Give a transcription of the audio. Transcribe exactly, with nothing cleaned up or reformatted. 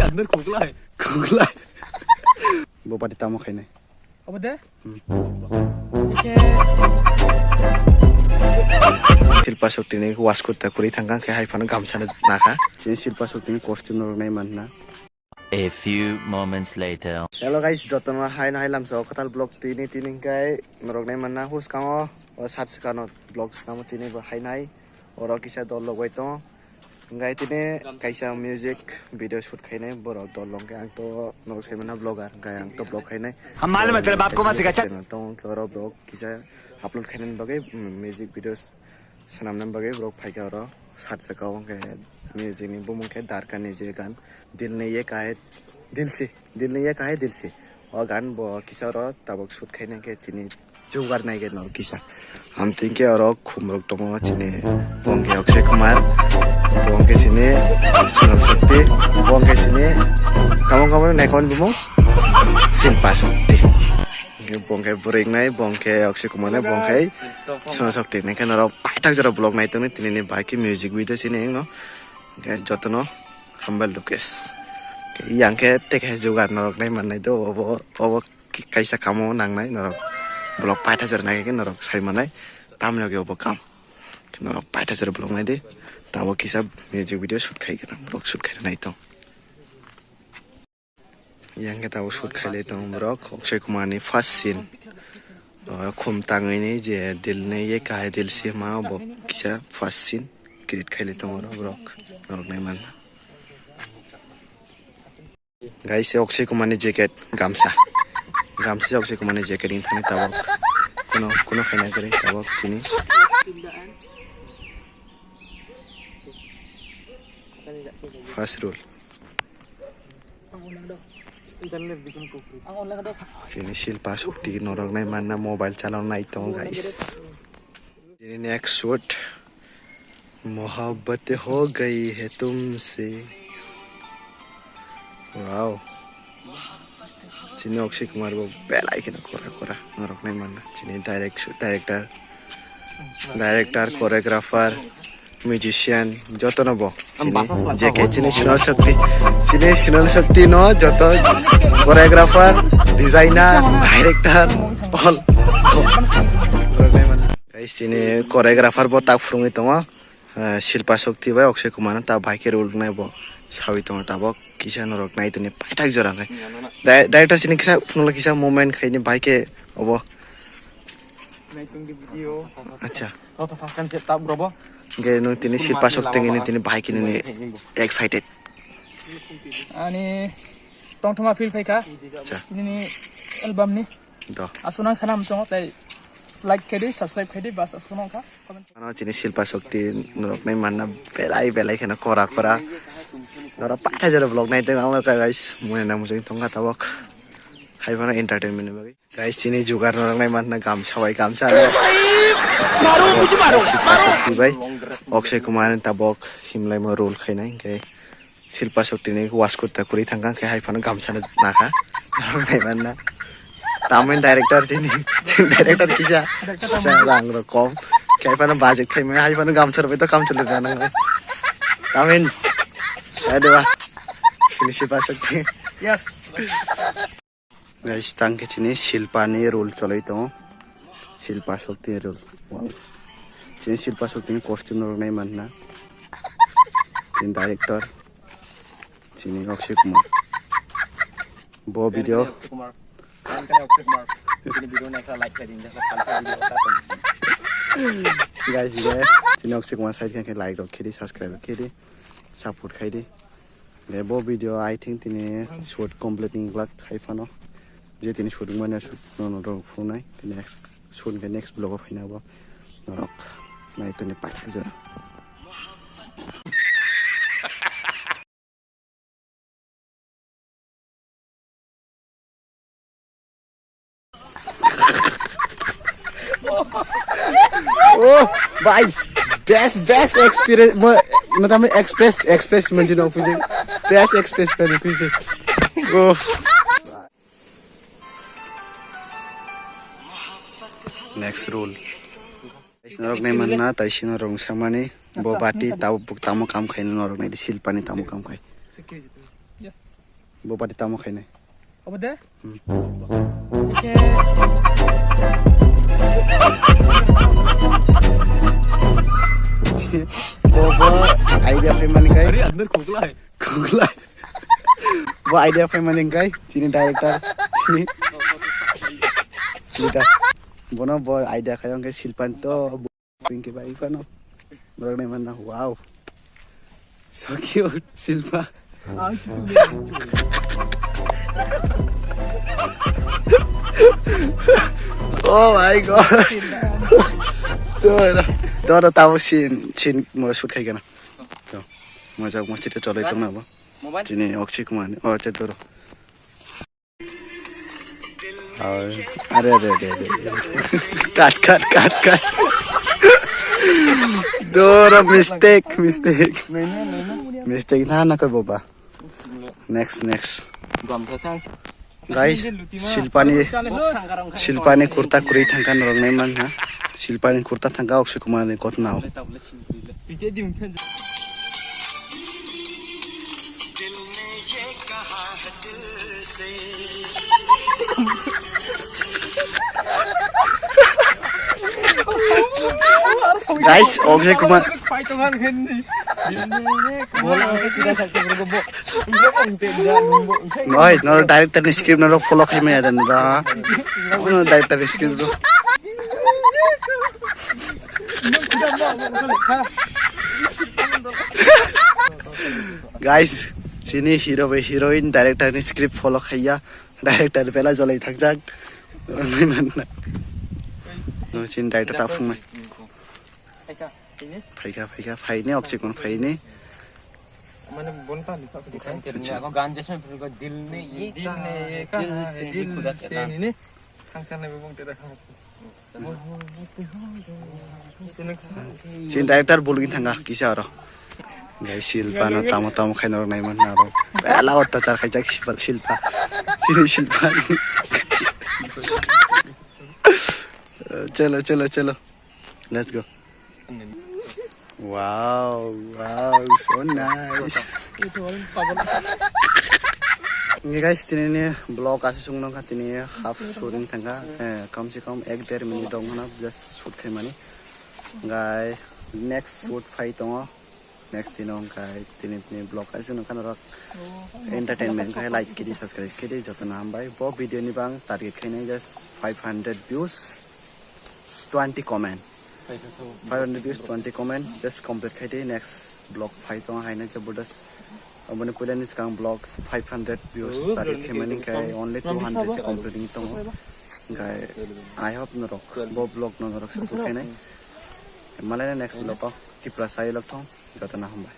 Bener kuklai. Kuklai. Bo bati tamo khainai. Obo de? Hmm. Ise. Silpa Shakti ni waskut ta kwrwi thangkha, khe hai phano gamsa no nakha. Chini Silpa Shakti ni costume no rwnai manna. A few moments later. Hello guys, jotono hai nai lamsa o kwtal vlog tini tini kai norok nai manna hus kango o sat swkano vlog swkamo tini bo hai nai oro kisa dol logoi tongo. Hingkai tini kaisa music video shoot khainai borok dol longkhe ang to norok sai manna vlogger hingkai ang to vlog khainai. Hum malum hai tere baap ko mat sikha. Channel tongo hingke oro vlog kisa upload khainani bagwi music videos swnamnani bagwi borok phaikha oro sat saka o hingke music ni bumung khe Darkar ni je gan Dil ne ye kahe dil se, dil ne ye kahe dil se. O gan bo kisa oro tabuk shoot khaina khe chini jugar nai khe no kisa. Hamtwing khe oro khumrok tongo chini bo hwnkhe Akshay Kumar, bo hwnkhe chini Sonam Shakti, bo hwnkhe chini tamo kamo naikon bumung Silpa Shakti. Bo hwnkhe bwrwi nai, bo hwnkhe Akshay Kumar nai, bo hwnkhe Sonam Shakti nai khe norok paithak jora vlog nai tongni tini ni bai khe music video chini no jotono. Hambai Lukesh. Yang khe tei kaisa jugar norok nai mannai do, obo, obo ki-, kaisa kamo nangnai norok. Vlog paitha jora nai khe norok sai manai. Tamni logi obo kam. Norok paitha jora vlog nai di. Tabo kisa music video shoot khai khe vlog shoot khai nai tong. Yang khe tabo shoot khai lai tong borok. Akshay Kumar ni first scene. O, khum tangwi ni je dil ne ye kahai dil se ma bo kisa first scene. Create khai lai tongo borok. Norok nai manna. Guys, se Akshay Kumar ni jacket, gamsa. Gamsa se Akshay Kumar ni jacket wng thani tabok. Kuno, kuno khaina kwrwi tabok chini. First rule. Chini Shilpa Shakti norok nai manna mobile chalok nai tongo, guys. Chini next shoot. Mohabbat ho gayi hai tumse. Wow. Chini Akshay Kumar bo belai kheno kora kora norok nai manna. Chini direct-, director, director, choreographer, musician, jotono bo. Chini J K chini Sunil Shakti. Chini Sunil Shakti no joto choreographer, designer, director, all. Guys, chini choreographer bo tak phwrwngwi tongo. Eh, Shilpa Shakti bai Akshay Kumar no ta bai khe role nai bo sawi tongo tabok kisa norok nai toni paithak jora khe. Dai-, director chini kisa phunukla kisa moment khaini bai khe obo. Nai tongdi video. Acha. Joto first time se tab robo. Ge no tini Shilpa Shakti ni tini bai khe ni excited. Ani tongthoma feel phaikha. Acha. Nini album ni. Do. Aswk nang sana mwchang tei like khe di, subscribe khe di, bas aswk nang kha. Ano chini Shilpa Shakti norok nai manna belai belai kheno kora kora. Norok pathai jora vlog nai tong ang kha guys. Mui na mujung tong kha tabok. Hai phano entertainment ni bagwi. Guys chini jugar norok nai manna gamsa bai gamsa. Maro buji maro. Shilpa Shakti bai Akshay Kumar ni tabok himlai mo role khainai hingke. Shilpa Shakti ni waskut ta kwrwi thangkha, khe hai phano gamsa no nakha. Norok nai manna. Tamoni director chini, chini director kisa, kisa rang rok kom. Khe hai phano budget khai maya, hai phano gamsa rok bai to kam choli rwna nango. Tamoni, hai deba, chini Shilpa Shakti. Yes. Guys, tang khe chini Shilpa ni role choloi tongo. Shilpa Shakti ni role. Wow. Chini Shilpa Shakti ni costume no rwnai manna. Chini director. Chini Akshay Kumar. Bo video. Akshay Kumar. Ang kare Akshay Kumar. Chini video na ekla like khai din, ekla like khai din, ekla like khai din. Guys, ye, chini Akshay Kumar side khe like rok khe di, subscribe rok khe di, support khai di. Le bo video I think tini shoot complete ni glak khai phano. Je tini shooting mane shoot no no rok phunai. Next shoot ke next vlog o phaina bo. Norok nai toni paithak jora. Oh, bhai, best, best experience. Mo, mo tamo express, express manjino office. Best express kani office. Oh. Next rule. Norok nai manna tai sino rong samani bo bati tabo tamo kam khai norok nai Shilpa ni tamo kam khai. Yes. Bo bati tamo khainai. Obo de? Hmm. Bo, bo idea phaimani kai. Are, andar khuklai. Khuklai. Bo idea phaimani kai. Chini director. Chini. Leader. Bono bo idea khaiyong kai Silpan to. Pinky bai fano. Borok nai manna. Wow. So cute, Silpa. Oh my god. Doro, doro tabo sin, sin mo shoot khai gana. To, mo jak mo chite cholai tong na bo. Chini oksi kumani. Oh, che doro. Are, are, are, are, are. Cut, cut, cut, cut. Doro mistake, mistake. Mistake na na koi boba. Next, next. Guys, Silpani, Silpani kurta kwrwi thangkha norok nai man ha. Silpani kurta thangkha Akshay Kumar ni kotnao. Guys, Akshay Kumar. Oi, noro director ni script noro follow khai maya dan ba. Ono director ni script ro. Guys, chini hero bai heroine director ni script follow khaiya, director bela jolai thakjak. Rwnai manna. No, chini director ta phungnai. Phaikha, phaikha, phaini, oxygen phaini. Mane bonta ni tak di kan. Acha. Ako gan jasme phirgo dil ne ye kaha hai, dil ne ye kaha hai, dil se ni khuda se chena. Ni ne. Thangsa nai bong te da kha. Chini director bulgin thanga kisa aro. Guys, Silpa no tamo tamo khaina rok nai man aro. Bela ottachar khaijak Silpa, Silpa. Chini Silpa. Chalo, chalo, chalo. Let's go. Wow, wow, so nice. Nge guys, tini ni vlog aswk chwng nokha, tini half shooting thangkha, eh, kam se kam ek der minute rok hwnna just shoot khaimani. Guys, next shoot phai tongo, next dino hwnkhe tini tini vlog aswk nokha norok entertainment khai like kidi subscribe kidi jotono hambai. Bo video ni bang target khainai just five hundred views. Twenty comment. Five hundred views, twenty comment. Just complete khai di, next vlog phai tongo haino jabardast. Aboni puila ni swkang vlog five hundred views target khaimani, khai only two hundred se completing tongo. Khai I hope norok bo vlog no norok support khainai. Malai next vlog o Tiprasa vlog thong. Jotono hambai.